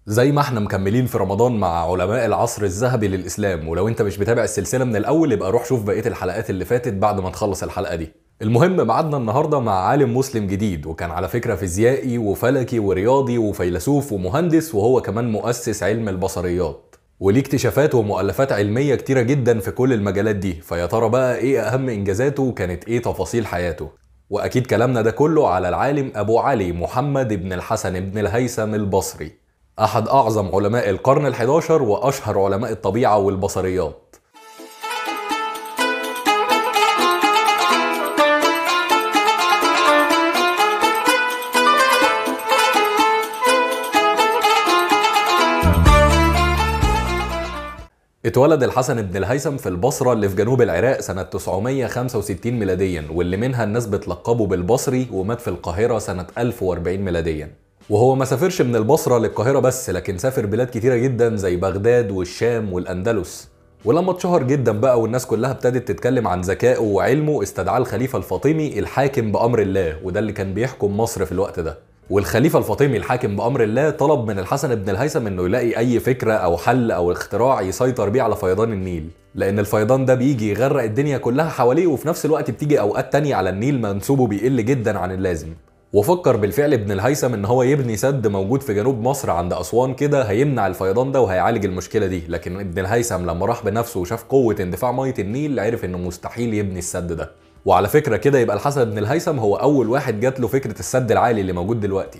زي ما احنا مكملين في رمضان مع علماء العصر الذهبي للإسلام، ولو انت مش متابع السلسلة من الأول يبقى روح شوف بقية الحلقات اللي فاتت بعد ما تخلص الحلقة دي. المهم ميعادنا النهارده مع عالم مسلم جديد، وكان على فكرة فيزيائي وفلكي ورياضي وفيلسوف ومهندس، وهو كمان مؤسس علم البصريات، وليه اكتشافات ومؤلفات علمية كتيرة جدا في كل المجالات دي. فيا ترى بقى ايه أهم إنجازاته وكانت ايه تفاصيل حياته؟ وأكيد كلامنا ده كله على العالم أبو علي محمد بن الحسن بن الهيثم البصري، أحد أعظم علماء القرن ال11 وأشهر علماء الطبيعة والبصريات. اتولد الحسن بن الهيثم في البصرة اللي في جنوب العراق سنة 965 ميلاديا، واللي منها الناس بتلقبه بالبصري، ومات في القاهرة سنة 1040 ميلاديا. وهو ما سافرش من البصرة للقاهرة بس، لكن سافر بلاد كتيرة جدا زي بغداد والشام والأندلس. ولما اتشهر جدا بقى والناس كلها ابتدت تتكلم عن ذكائه وعلمه، استدعاه الخليفة الفاطمي الحاكم بأمر الله، وده اللي كان بيحكم مصر في الوقت ده. والخليفة الفاطمي الحاكم بأمر الله طلب من الحسن بن الهيثم انه يلاقي اي فكرة او حل او اختراع يسيطر بيه على فيضان النيل، لان الفيضان ده بيجي يغرق الدنيا كلها حواليه، وفي نفس الوقت بتيجي اوقات تانية على النيل منسوبه بيقل جدا عن اللازم. وفكر بالفعل ابن الهيثم ان هو يبني سد موجود في جنوب مصر عند اسوان كده هيمنع الفيضان ده وهيعالج المشكلة دي، لكن ابن الهيثم لما راح بنفسه وشاف قوة اندفاع مية النيل عرف انه مستحيل يبني السد ده. وعلى فكرة كده يبقى الحسن بن الهيثم هو اول واحد جات له فكرة السد العالي اللي موجود دلوقتي.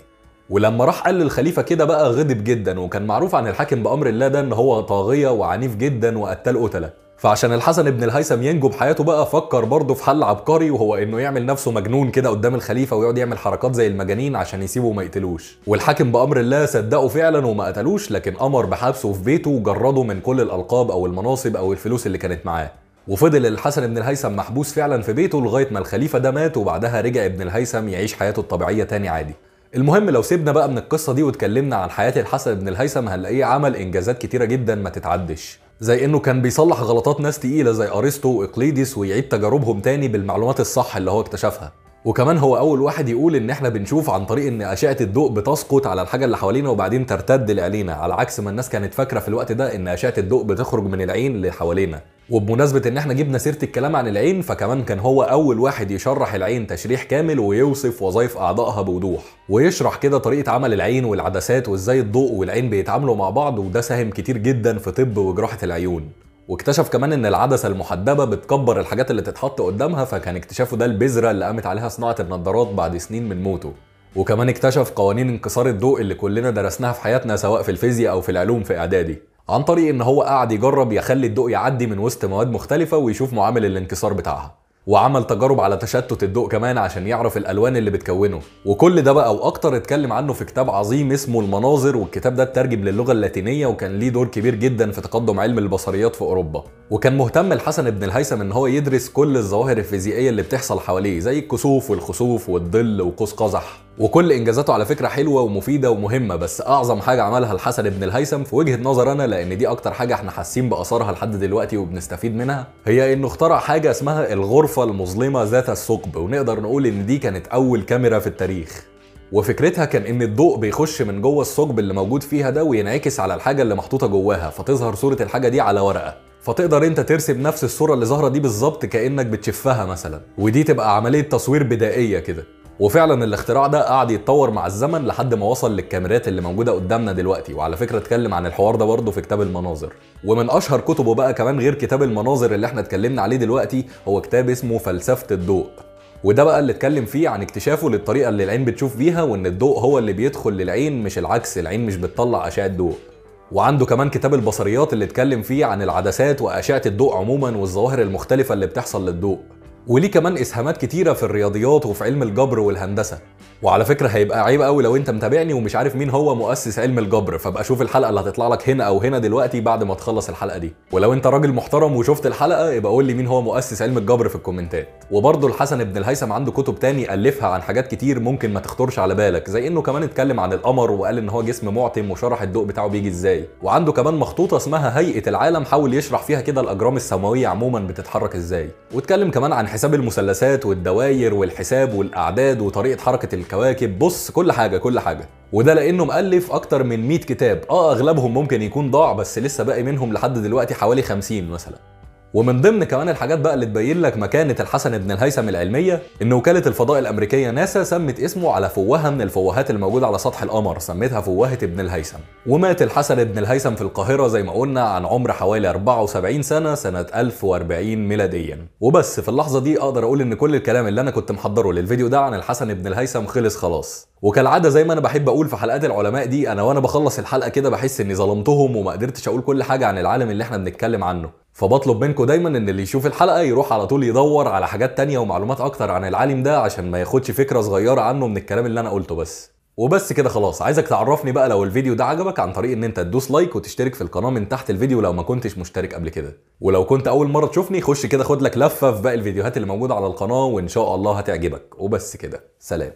ولما راح قال للخليفة كده بقى غضب جدا، وكان معروف عن الحاكم بأمر الله ده ان هو طاغية وعنيف جدا وقتال قتلة. فعشان الحسن بن الهيثم ينجو بحياته بقى فكر برضه في حل عبقري، وهو انه يعمل نفسه مجنون كده قدام الخليفة ويقعد يعمل حركات زي المجانين عشان يسيبه وما يقتلوش. والحاكم بأمر الله صدقه فعلا وما قتلوش، لكن امر بحبسه في بيته وجرده من كل الألقاب او المناصب او الفلوس اللي كانت معاه. وفضل الحسن بن الهيثم محبوس فعلا في بيته لغاية ما الخليفة ده مات، وبعدها رجع ابن الهيثم يعيش حياته الطبيعية تاني عادي. المهم لو سيبنا بقى من القصة دي واتكلمنا عن حياة الحسن بن الهيثم هنلاقيه عمل انجازات كتيرة جدا ما تتعدش، زي انه كان بيصلح غلطات ناس تقيلة زي ارسطو واقليدس ويعيد تجاربهم تاني بالمعلومات الصح اللي هو اكتشفها. وكمان هو اول واحد يقول ان احنا بنشوف عن طريق ان اشعه الضوء بتسقط على الحاجة اللي حوالينا وبعدين ترتد لعينينا، على عكس ما الناس كانت فاكره في الوقت ده ان اشعه الضوء بتخرج من العين اللي حوالينا. وبمناسبة ان احنا جبنا سيره الكلام عن العين، فكمان كان هو اول واحد يشرح العين تشريح كامل ويوصف وظائف اعضائها بوضوح، ويشرح كده طريقه عمل العين والعدسات وازاي الضوء والعين بيتعاملوا مع بعض، وده ساهم كتير جدا في طب وجراحه العيون. واكتشف كمان ان العدسة المحدبه بتكبر الحاجات اللي تتحط قدامها، فكان اكتشافه ده البذرة اللي قامت عليها صناعة النظارات بعد سنين من موته. وكمان اكتشف قوانين انكسار الضوء اللي كلنا درسناها في حياتنا سواء في الفيزياء او في العلوم في اعدادي، عن طريق ان هو قعد يجرب يخلي الضوء يعدي من وسط مواد مختلفة ويشوف معامل الانكسار بتاعها، وعمل تجارب على تشتت الضوء كمان عشان يعرف الالوان اللي بتكونه. وكل ده بقى واكتر اتكلم عنه في كتاب عظيم اسمه المناظر، والكتاب ده اترجم للغة اللاتينية وكان ليه دور كبير جدا في تقدم علم البصريات في اوروبا. وكان مهتم الحسن بن الهيثم ان هو يدرس كل الظواهر الفيزيائية اللي بتحصل حواليه زي الكسوف والخسوف والظل وقوس قزح. وكل انجازاته على فكرة حلوة ومفيدة ومهمة، بس اعظم حاجة عملها الحسن بن الهيثم في وجهه نظر انا، لان دي اكتر حاجة احنا حاسين باثارها لحد دلوقتي وبنستفيد منها، هي انه اخترع حاجة اسمها الغرفة المظلمة ذات الثقب، ونقدر نقول ان دي كانت اول كاميرا في التاريخ. وفكرتها كان ان الضوء بيخش من جوه الثقب اللي موجود فيها ده وينعكس على الحاجة اللي محطوطة جواها، فتظهر صوره الحاجة دي على ورقة، فتقدر انت ترسم نفس الصورة اللي ظاهره دي بالظبط كانك بتشفها مثلا، ودي تبقى عملية تصوير بدائية كده. وفعلا الاختراع ده قعد يتطور مع الزمن لحد ما وصل للكاميرات اللي موجودة قدامنا دلوقتي. وعلى فكرة اتكلم عن الحوار ده برضه في كتاب المناظر. ومن اشهر كتبه بقى كمان غير كتاب المناظر اللي احنا اتكلمنا عليه دلوقتي هو كتاب اسمه فلسفة الضوء، وده بقى اللي اتكلم فيه عن اكتشافه للطريقة اللي العين بتشوف بيها، وان الضوء هو اللي بيدخل للعين مش العكس، العين مش بتطلع اشعه ضوء. وعنده كمان كتاب البصريات اللي اتكلم فيه عن العدسات واشعه الضوء عموما والظواهر المختلفة اللي بتحصل للضوء. وليه كمان اسهامات كتيرة في الرياضيات وفي علم الجبر والهندسة. وعلى فكرة هيبقى عيب قوي لو انت متابعني ومش عارف مين هو مؤسس علم الجبر، فابقى شوف الحلقة اللي هتطلع لك هنا او هنا دلوقتي بعد ما تخلص الحلقة دي. ولو انت راجل محترم وشفت الحلقة يبقى قول لي مين هو مؤسس علم الجبر في الكومنتات. وبرضه الحسن بن الهيثم عنده كتب تاني الفها عن حاجات كتير ممكن ما تخطرش على بالك، زي انه كمان اتكلم عن القمر وقال ان هو جسم معتم وشرح الضوء بتاعه بيجي ازاي. وعنده كمان مخطوطة اسمها هيئة العالم حاول يشرح فيها كده الاجرام السماوية عموما بتتحرك ازاي. واتكلم كمان عن حساب المثلثات والدواير والحساب والاعداد وطريقه حركة الكواكب، بص كل حاجة كل حاجة. وده لانه مؤلف اكتر من 100 كتاب، اغلبهم ممكن يكون ضاع بس لسه باقي منهم لحد دلوقتي حوالي 50 مثلا. ومن ضمن كمان الحاجات بقى اللي تبين لك مكانة الحسن بن الهيثم العلمية، ان وكالة الفضاء الامريكية ناسا سمت اسمه على فوهة من الفوهات الموجودة على سطح القمر، سميتها فوهة ابن الهيثم. ومات الحسن بن الهيثم في القاهرة زي ما قلنا عن عمر حوالي 74 سنة سنة 1040 ميلاديا. وبس في اللحظة دي اقدر اقول ان كل الكلام اللي انا كنت محضرة للفيديو ده عن الحسن بن الهيثم خلص خلاص. وكالعادة زي ما انا بحب اقول في حلقات العلماء دي، انا وانا بخلص الحلقة كده بحس اني ظلمتهم وما قدرتش اقول كل حاجة عن العالم اللي احنا بنتكلم عنه، فبطلب منكم دايما ان اللي يشوف الحلقة يروح على طول يدور على حاجات تانية ومعلومات اكتر عن العالم ده عشان ما ياخدش فكرة صغيرة عنه من الكلام اللي انا قلته بس. وبس كده خلاص، عايزك تعرفني بقى لو الفيديو ده عجبك عن طريق ان انت تدوس like وتشترك في القناة من تحت الفيديو لو ما كنتش مشترك قبل كده، ولو كنت اول مرة تشوفني خش كده خد لك لفه في باقي الفيديوهات اللي موجودة على القناة وان شاء الله هتعجبك. وبس كده، سلام.